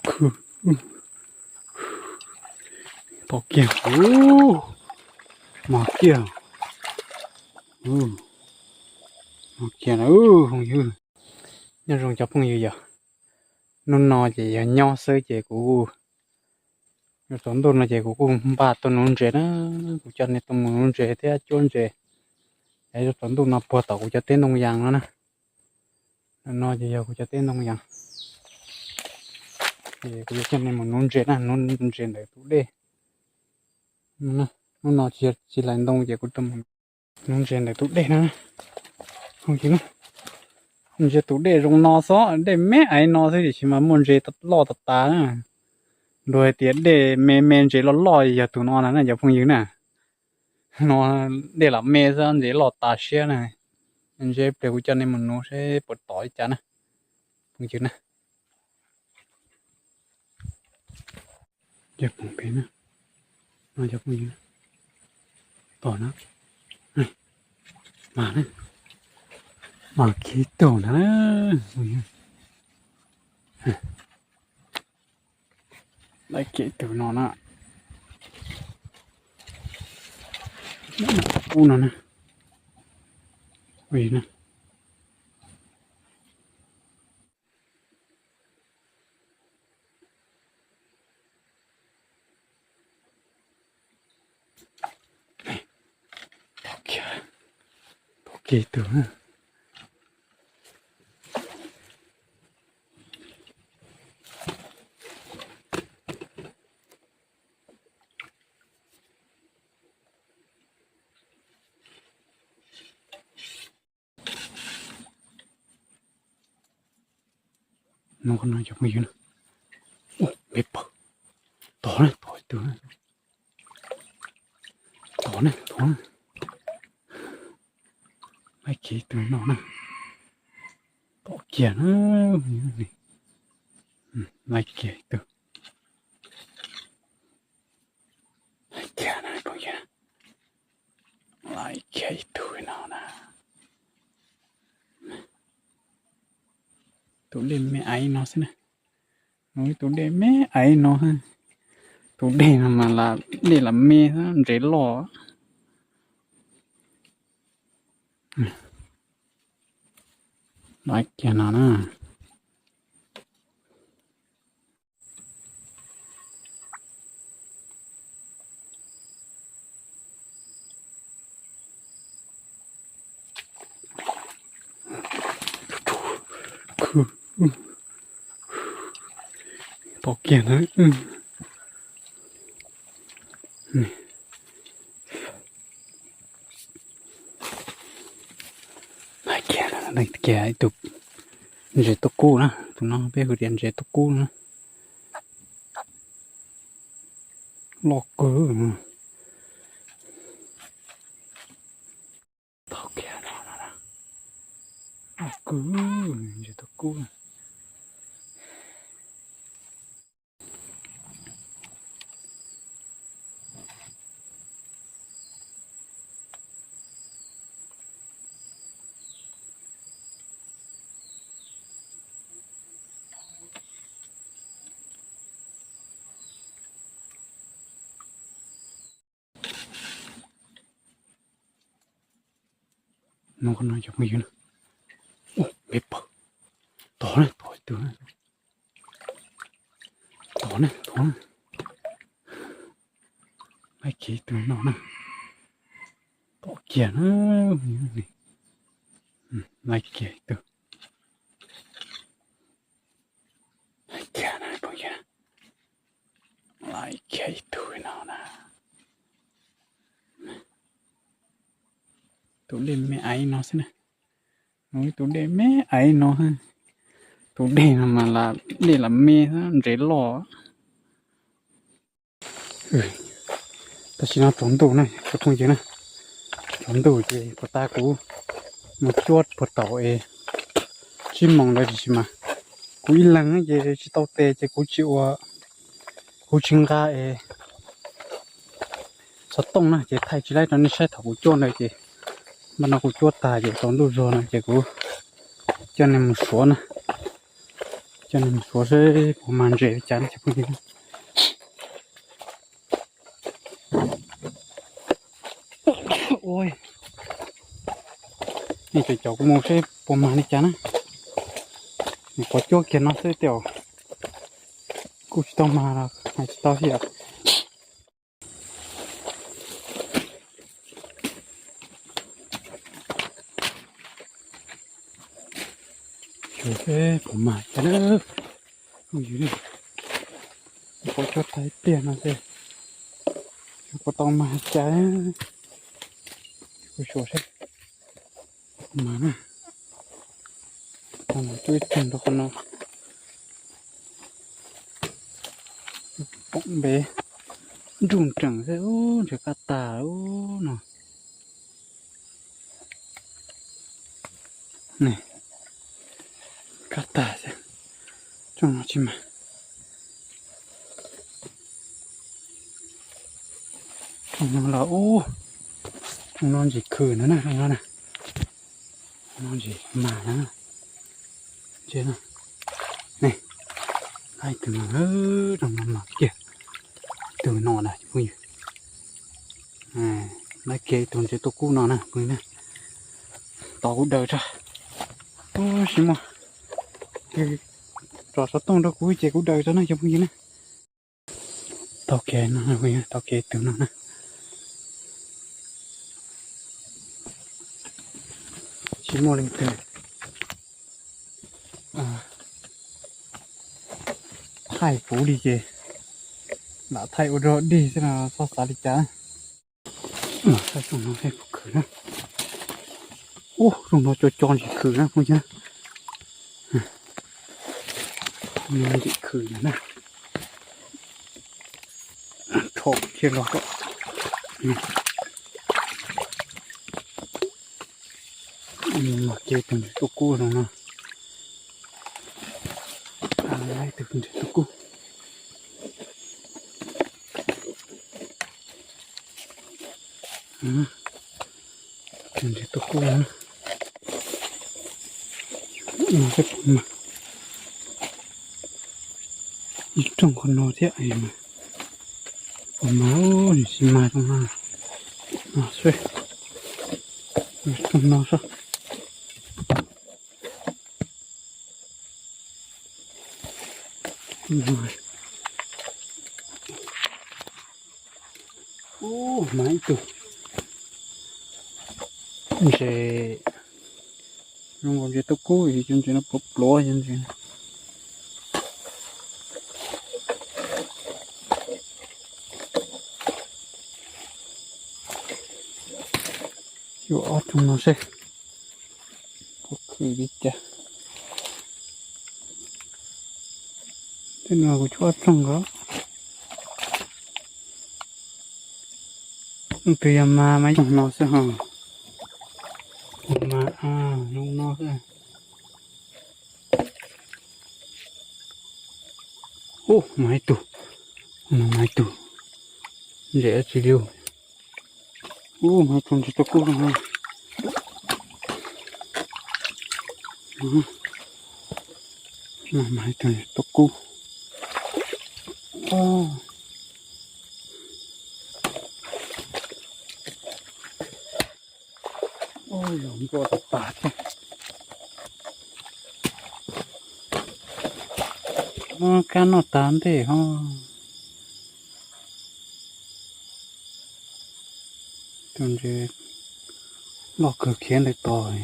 Khw, to kiag, mos kiag, mos kiag na phooj ywg. Nyob zoo cov phooj ywg yom, hnub no ces yog nyob xwb ces kuv, yuav tsaus ntuj no ces kuv kuj npaj tuaj nuv ntses na. Kuv coj nej tuaj mus nuv ntses thiab cuab ntses. Es yuav tsaus ntuj no puag tom kuv cov teb ntoo yas no na. No ces yog kuv cov teb ntoo yas. Ces kuv yuav coj nej mus nuv ntses na, nuv ntses ntawm tus dej. Hnub no tsis hlais ntoo ces kuv rau mus nuv ntses ntawm tus dej na. Ntses tus dej zoo no xwb, dej me aiv no xwb tiam sis mas muaj ntses loj tas tas na. Luag hais tias dej me me ntses loj loj yog tus no na cov phooj ywg na. No dej lam me xwb ntses loj tas siab na. Ntses pliag kuv coj nej mus nuv seb puas tom li cas na phooj ywg na. Cov phooj ywg, tom na, mas, mas kiag tug ntag na. Laiv kiag tug no na. Ub no na. Tom kiag tug. No cov phooj ywg na, me pawg, tod na, tod tug, tod na, tod na, laiv kiag tug no na, tom kiag na, laiv kiag tug, laiv kiag na, laiv kiag ib tug no na. Tus dej me aiv no xwb na. Tus dej me aiv no, tus dej no mas dej lam me xwb ntses loj. Laiv kiag no na. Tom kiag na. Kiag ib tug ntses tuaj kub na, tus no peb hu tias ntses tuaj kub na. Loj kawg. Loj kawg, ntses tuaj kub. No cov phooj ywg na, me pawg, tod na, tod ib tug, tod na, tod na, laiv kiag ib tug no na, tom kiag na, laiv kiag ib tug, laiv kiag na, laiv kiag ib tug no na. Tus dej me aiv no xwb na. Tus dej me aiv no, tus dej no mas dej lam me xwb ntses loj. Tam sim no tsaus ntuj na cov phooj ywg na, tsaus ntuj ces puag ta kuv mus cuab puag thaum es tsib moos ntawd tiam sis mas kuv ib leeg ces tsis tau tes ces kuv tsis ua, kuv tsis nqa es xov tooj na ces thaij tsis laib rau nej saib thaum kuv cuab ntawd ces npaj no kuv cuab tag ces tsaus ntuj zuag no ces kuv coj nej mus suav na. Coj nws mus suav seb puas mag ntses li cas na cov phooj ywg. Ua, nej cov cov kuv mus seb puas mag li cas na. Nws qhuav cuab kiag no xwb tej zaum kuj tsis tau mag los hais tsis tau thiab. Xyuas seb puas mag cas na. Phooj ywg, kuv cuab tag tiag no xwb, puas tau mag cas. Kuv xyuas seb puas mag na. Tau mus cuab ib tug rau qhov no. Pom npe nruj nreem xwb, ntshe qab tag ub no. Qab tag xwb, tsooj no tsis mag. Tsooj no los ub, tsooj no ntsis khwm no na, tsooj no na, no ntsis mag na. Ntsia na, ne, laib tus no, tsooj no mag kiag. Tus no na cov phooj ywg, laib kiag tus ntses tuaj kub no na phooj ywg na. Tos kuv daws tso. Ub, tsis muaj, tso xov tooj rau kuv ces kuv daws tso na cov phooj ywg na. Tau kev no, tau kev tus no na. Tsis muaj leej twg thaij puv li ces lam thaij ua rog dig xwb no, txhob xav li cas. Thaij rooj no seb puas khwm na. Ub, rooj no co co ntsis khwm na phooj ywg. Ntsis khwm na. Rho kiag los kom mag kiag tus ntses tuaj kub no na. Tus ntses tuaj kub. Tus ntses tuaj kub na. Mag, ib rooj qhov no thiab. Puas mag, nws tsis mag rooj no. Mag xwb. Rooj no sab. Ub, mag ib tug. Ntses, zoo nkaus ntses tuaj kub, cov ntses no pluav pluav cov ntses. Yuav ob rooj no seb puas khwm li cas. Tej no kuv cuab ob rooj nkaus. Tus yog mas mas ib rooj no xwb ho. Mas, zoo no xwb. Ub, mas ib tug. Mas ib tug. Ntses dab tsi li. Ub, mas ib tug ntses tuaj kub no. Mas ib tug ntses tuaj kub. Ub, yog npua tas tas thiab. Muab kab noj tas ntej ho. Tus ntses loj kawg khiav ntawm tod.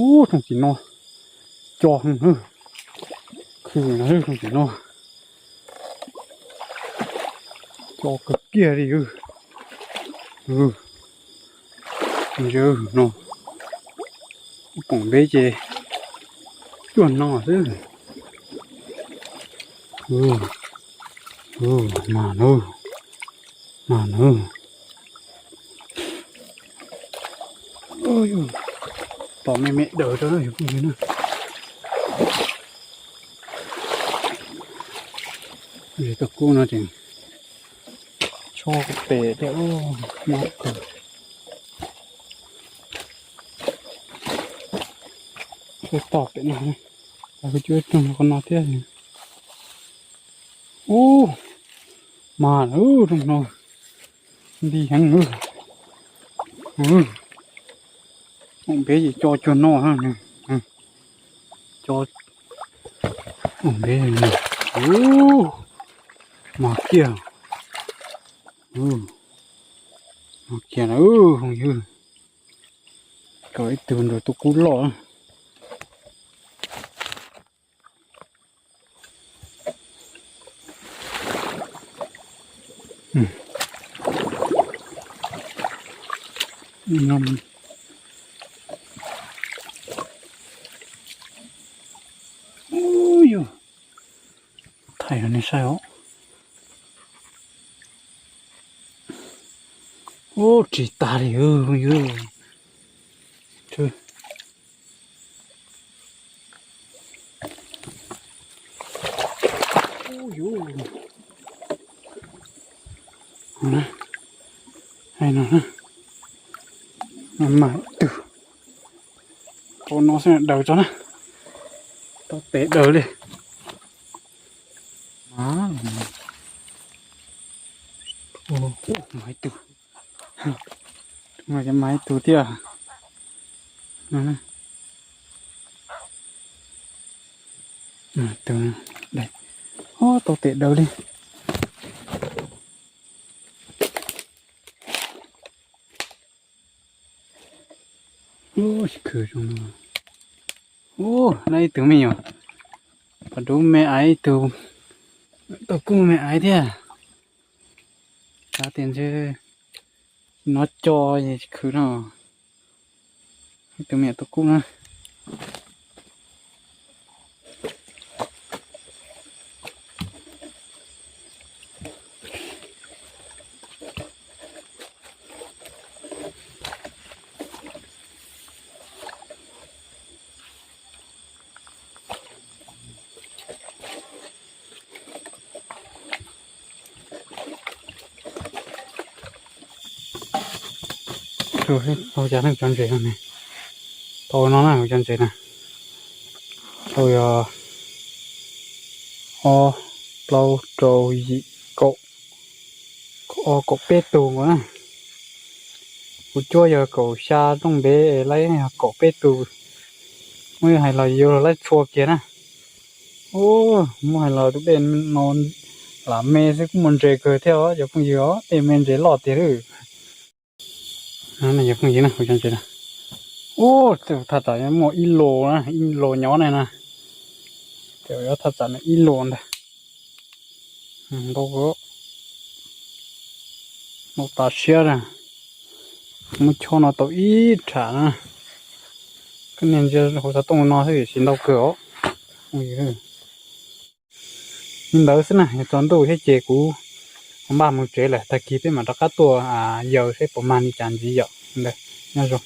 Ub, rooj tim no co heev, khwm no rooj tim no. Co kawg kiag li. Ntses no, poom npe ces cuaj no xwb. Mas na, mas na. Tos me me daws rau na yog phooj ywg na. Ntses tuaj kub no ces tshuab kuv pem thiab, mob kawg. Tuaj tom pem no, kuv coj ib rooj qhov no thiab. Ub, mas ub, rooj no nti heev. Ub, npej ces co cuag no, co, ub, npej, ub, mas kiag, mas kiag na, ub, ywg, kawm ib tug nrog tus kub loj. Ub, yog thaij rau nej saib os. Ub, ris tag li, yog, ub, yog, no, mas ib tug, qhov no xwb daws tso na, tau tes daws li. Mas ib tug, mas ib tug thiab. Tus, ub, tau tes daws li. Ub, tsis khwv zoo no. Ub, lab ib tug me nyuam, pom dub me aiv ib tug, tau kub me aiv thiab. Xav tias ntshe no co es tsis khwv no. Ib tug me nyuam tau kub na. Tau cas ne, cov ntses no ne. Tau no na, cov ntses na. Tau yog ob, plaub, rau, yim, kaum, o, kaum peb tug nkaus na. Kuv cuab yog kaum xya rooj ntev, lawv yog kaum peb tug. Muab hais los yuav luag laib txhua kiag na. Ub, muab hais los tus dej no lam me xwb kuj muaj ntses kawg thiab os cov phooj ywg os, dej me ntses loj tiag lawm. Cov phooj ywg na, kuv cov ntses na, ub, thaj tsam muaj ib lus na, ib lus nyob ne na. Ces thaj tsam no ib lus ntag. Ntau, ntau tas siab na. Muab chob no tau ib rham na. Koj niag ntsia hauv xov tooj no xwb tsis ntau kawg os. Li ntawd xwb na, yog tsaus ntuj thiab ces kuv npaj mus tsev lawm, tag kis peb mam rov qab tuaj yaws seb puas mag li cas ntxiv yom. Ntawd, nyob zoo.